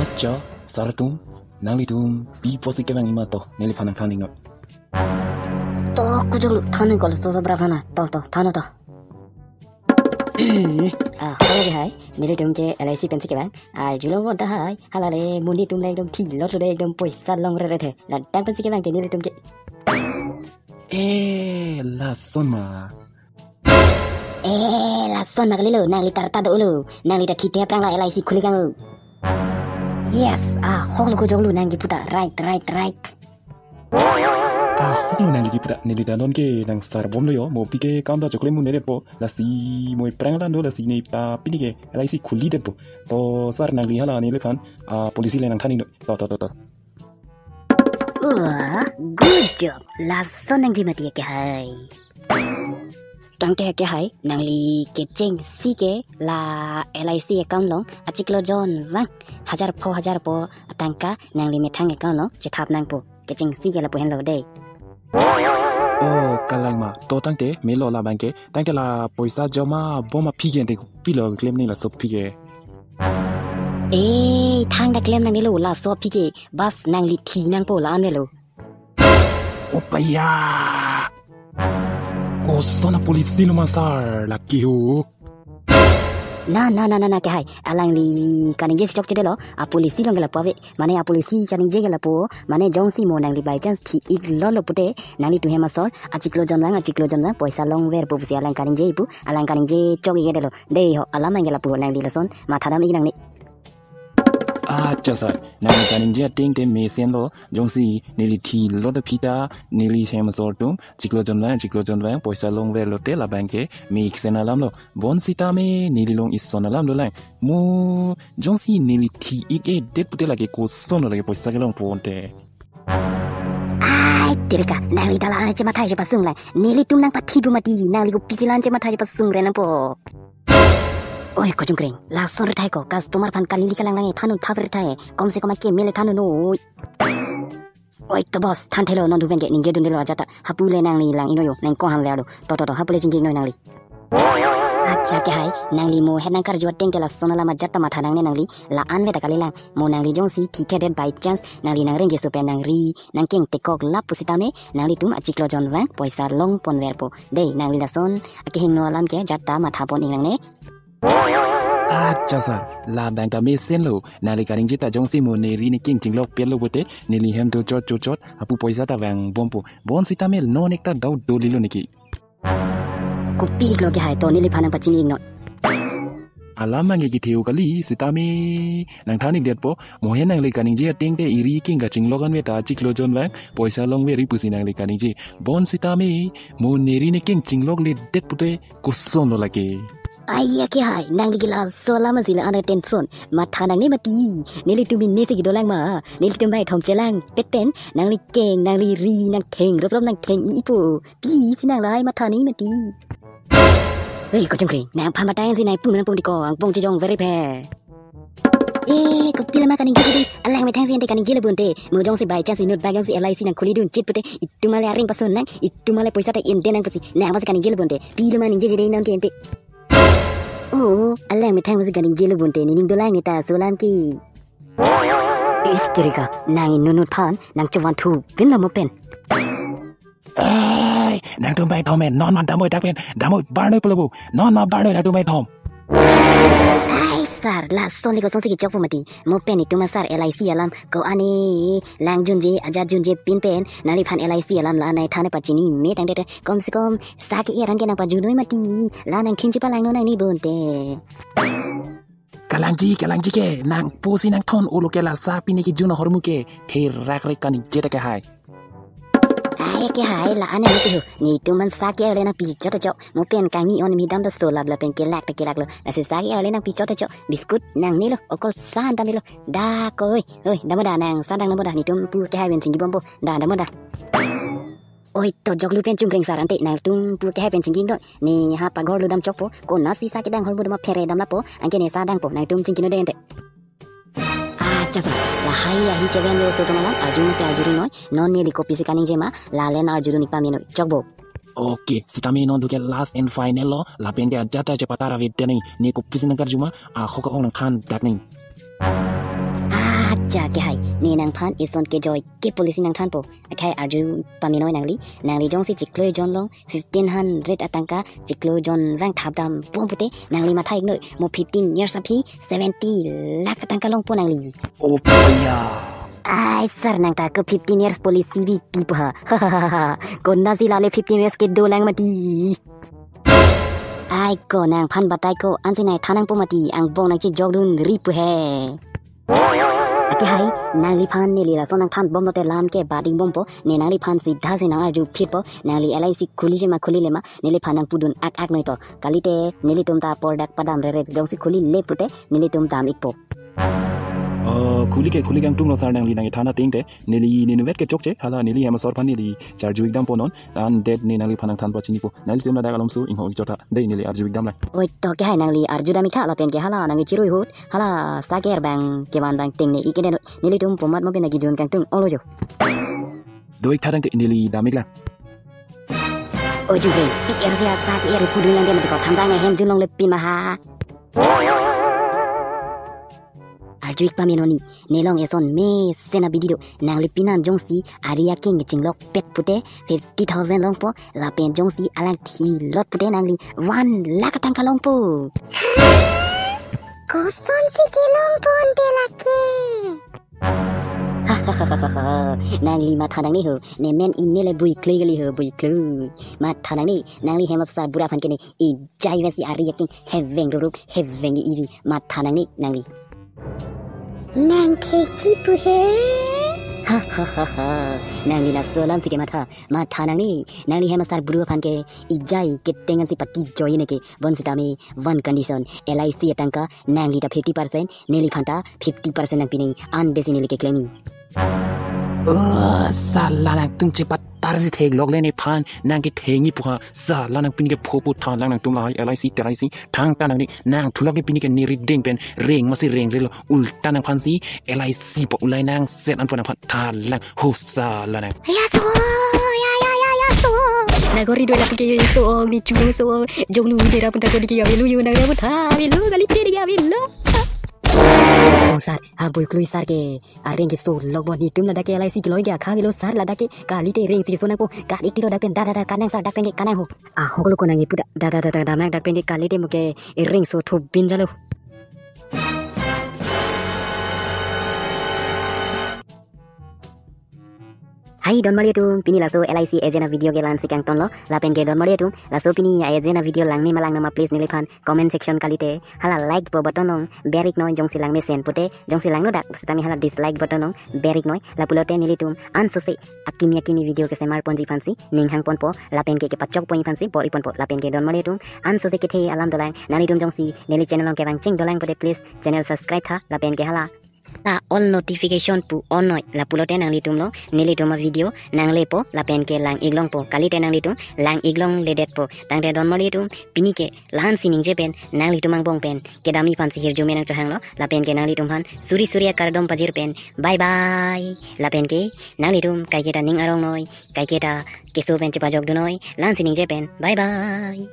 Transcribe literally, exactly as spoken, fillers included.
Cha, sar atum, nanglitum pi apotsi kevang ima to, neliphan nangthan iknon. To, kujoklu, than kol so so bra phana, to, to, than to. Ah, halo ke hai, nelitum ke L I C pensi kevang, arjulong bon tahai, hala le, monit atum le ekdom thilo to de ekdom poisa longrerethe, ladak pensi kevang ke nelitum ke. Eh, lason ma. Eh, lason ma kalilo, nangli ta ta dolo, nangli ta thithe aphrang la L I C khuli kang. Yes, ahoklo kujoklu nangli puta, right, right, right. Ahoklo nangli puta, neli ta non ke nang sar bomlo yo, mo pi ke kam ta chokle mu nere po, lasi mo aphrang alam do lasi ne ta pini ke L I C khuli det po. To sar nangli hala neliphan, ah, policy le nangthan iknon. To, to, to, to. Wah, good job. Lason nangji mati ke hai. Tangte ke hai, nangli kechengsi ke la L I C account along achiklo jon vang, hajar pho hajar pho atangka nangli methang account along chethap nangpo. Kechengsi ke lapu henlo de. Oh, kalang ma. To tangte, melo labang ke. Tangte la poisa joma bom aphi ke ante pilo claim ni laso aphi ke. Eh, thangta claim nangnelo laso aphi ke. Bas nangli thi nangpo la-an avelo. Opaya. Koson a policy lo ma sar laki ho. Na, na, na, na, na, ke hai. Alangli kaningje si chokchedetlo. A policy along ke lapu ave. Mane a policy kaningje ke lapu. Mane jongsi mo nangli by chance thi-ik lolo pute, nanglitum hem asor, achiklo jon vang, achiklo jon vang, poisa longverpo pusi alang kaningje pu. Alang kaningje chok-ik detlo. Dei ho, alam abang ke lapu, nangli lason matha dam-ik nangne. Acha sar, nangli kaningje ateng te mesenlo, jongsi neli thilo ta aphi ta, neli hem asor atum, chiklo jon vang, chiklo jon vang, poisa longverlo te labang ke mesen alamlo. Bonsitame neli along ison alam dolang. Mo jongsi neli thi-ik-edet pute lake kosonlo lake poisa kelongpo ante. Ai, tirka, nangli ta la-an chematha chepasung lang. Nelitum nangpathi pu mati, nangli kopisi la-an chematha chepasung re nangpo. Oi, Kojungkreng, lason rethai ko, customer aphan kalili kalang lang thanun thap rethai, komse kom akeme le thanun noi. Oi, to boss, thanthelo non duben ke ningje dundelo ajat ta, hapu le nangli lang inoyo, nang ko ham verdo, to, to, to, hapu le chingki noi nangli. Acha ke hai, nangli mo het nangkarju ateng ke lason alam ajat ta matha nangne nangli, la-an ve ta kalilang, mo nangli jongsi thithedet by chance, nangli nangreng keso pen nangri, nangkeng tekok lap pusitame, nanglitum achiklo jon vang, poisa longponverpo. Dei, nangli lason, akehingno alam ke ajat ta mathapon-ik nangne. Acha sar, labang ta mesenlo, nangli kaningje ta jongsi mo neri nekeng chinglokpetlo pute, neli hem dochot chochot, hapu poisa ta vangbompo. Bonsitame non ekta doubt dolilo neki. Kopi-iklo ke hai to neliphan nangpachini-iknon. Alam abang ke kethe-o kali, sitame nangthan-ikdetpo, mo he nangli kaningje ateng te eri keng kachinglok an ve ta chiklo jon vang, poisa longveri pusi nangli kaningje. Bonsitame, mo neri nekeng chinglokledet pute, kosonlo lake. Aya ke hai, nangli ke laso alam asi la-an tension. Matha nangne mati. Nelitum ingnisi kedolang ma. Nelitum baithom chelangpet pen. Nangli keng, nangli ri, nangtheng roprop nangtheng-ipo. Pisi nang lahai matha ni mati. Hei, Kojungkreng, nang phamatang si nai pum nang pum di ko, angpong chejong very phe. Eh, kopilo ma kaningje dei, alang methang si ante kaningje le bonte. Mo jongsi by chance inut bag jongsi L I C nangkhulidun chit pute, itum ale areng pason nang, itum ale poisa ta ente nang pusi, nang pusi kaningje le bonte. Pilo ma ningje dei nang ke ante. Oh, alang methang pusi kaningje le bonte, nening dolang ne ta so alam ke. Isterika, nang inut inut aphan, nang chowanthu pinlo mo pen. Ai, nangtum baithom en, non ma damnoi dak pen, damnoi barnoi pulo bo, non ma barnoi nangtum baithom. Ai sar, lason le kosonsi kechokpo mati, mo pen itum asar L I C alam, ko-an ne, lang junje, ajat junje pin pen, nangliphan L I C alam la nai than pachini me tangdet, komse kom, sa ke-er an ke nangpajunoi mati, la nang thinji palangnon nang ni bonte. Kalangji, kalangji ke, nang pusi nangthon ulo ke la sa pini kejun ahormu ke, therak re kaningje ta ke hai. Ai ke hai la ane mutu. Netum an sa ke-er le nangpi chot chot. Mo pen kangni on mi dam ta so lap lapen kelak ta kelaklo. Lasi sa ke-er le nangpi chot chot. Biscuit nangnelo. Okol sa an damlo. Da ko oi. Oi, damo da nang sa dang damo da. Netum pu ke hai pen chingjibompo. Da damo da. Oi to joklu pen Chungkreng sar ante nangtum pu ke hai pen chingjidon. Ne ha paghor lo dam chokpo. Konatsi sa kedang ahormu dam aphere dam lapo. Anke ne sa dangpo. Nangtum chingjino de ante. Acha sar, lahai ahi cheven lo so atum alam, arju masi arjurunoi, non neli kopisi kaningje ma, lale nang arjurun-ik pamenoi, chokbo. Okay, sitame non duke last and final lo, lapen ke ajat ta chepatara vete ni, ne kopisi nangkarju ma, ahok ahok nangthan dak ni. Ah, Acha akehai, ne nangphan eson kejoi ke policy nangthanpo. Akhai arju pamenoi nangli, nangli jongsi chiklo ejon along fifteen hundred atangka chiklo ejon vang thapdam pon pute, nangli matha iknoi, mo fifteen years aphi seventy lakh atangka longpo nangli. Oh, paya. Ai sir, nang ta ko fifteen years policy bi pipo ha. Konatsi lale fifteen years kedolang mati. Ai ko nangphan batai ko, ansi nai thanangpo mati, angbong nangchejokdun ripo he. Akehai, nangliphan neli lason nangthanbomlote lam ke bading bompo, ne nangliphan sidha si nang arju phitpo, nangli L I C khuliji ma khulile ma, neliphan nangpudun ak ak noi to. Kalite nelitum ta pordak padam rere, jongsi khulile pute nelitum dam ikpo. Oh, khuli ke khuli kangtunglo sir, nangli nangkethan ateng te, neli nenuvet kechokche, hala neli hem asor aphan neli charju ikdampo non, an det ne nangliphan nangthan pachinipo, nanglitum ladak alomso inghong ikchot tha, dei neli arju ikdam lang. Oi to akehai, nangli arjudam ik tha, lapen ke hala nangchirui ahut, hala sa ke-er abang kevan abang tengne ik-e det noi, nelitum pomat mo pen nangkejun kangtung olo jo. Do ik tha tangte neli dam ik lang. Oju he, P R C asa ke-er pudun lang de mati ko, thamdang ahem junlong le pin ma ha. Arju ik pamenoi, nelong eson mesen abidi do, nangli pinan jongsi ari akeng kechinglok pet pute fifty thousand longpo, lapen jongsi alang thilot pute nangli one lakh atangka longpo. Kosonsi kelongpo ante lake? Nangli matha nangne ho, ne men inne le buiklui kali ho, buiklui. Matha nangne, nangli hem asar bura aphan ke ne ijai vesi ari akeng heveng ruruk, heveng iji, matha nangne nangli. Nang thechi pu he? Nangli laso alamsi kematha, matha nangne, nangli hem asar bura aphan ke ijai keteng ansi pati joi ne ke, bonsitame one condition, L I C atangka nangli ta fifty percent, neliphan ta fifty percent nangpi ne, an besi neli keklem ik. Oh, sala nangtum chepatarsi theklok le nephan, nang kethengji pu ha, sala nangpini ke phopo than lang nangtum lahai L I C, L I C, thangta nangne, nang thulak ke pini ke ne rideng pen, reng masi rengrelo, ulta nangphansi, L I C pa ulai nang, set anpo nangphan than lang, ho sala nang. Ya so, ya, ya, ya, ya so. Nagori doi lapu ke yo so, ni chudo so, jonglu dera pun ta ko dike ya velu yo, nang ya pun tha velu, kalite dike ya velu. Oh sir, ha buiklui sir ke areng keso lokpo, netum ladak ke L I C keloi ke akha velo sir, ladak ke kalite rengsi keso nangpo, kat ik tiro dak pen da da da kanang sir, dak pen ke kanang ho. Ahok lo ko nang ipu da da da da da, dak pen ke kalite mo ke rengso thubin jalo. Hai donmari atum, pini laso L I C agent avideo ke la-ansi kangtonlo, lapen ke donmari atum, laso pini agent avideo langme ma langnoi ma please neliphan comment section kalite hala like pu button along ber ik noi, jongsi langmesen pute, jongsi langnodak sitame hala dislike button along ber ik noi, lapulote nelitum ansose akimi akimi video kesemar ponji aphansi ning hang ponpo, lapen ke kepachok ponji aphansi bor-i ponpo, lapen ke donmari atum ansose kethe alam dolang, nanglitum jongsi neli channel along kevang cheng dolang pute please channel subscribe tha, lapen ke hala ta all notification pu on noi, lapulote nanglitum lo nelitum avideo nanglepo, lapen ke lang ik longpo, kalite nanglitum lang ik longledetpo. Tangte donmari atum, pini ke la-ansi ningje pen nanglitum angbong pen kedamji aphansi hirjume nangchohanglo, lapen ke nanglitum aphan suri suri akardom pajir pen bye bye, lapen ke nanglitum kaiketa ning arong noi, kaiketa keso pen chepajokdun noi, la-ansi ningje pen bye bye.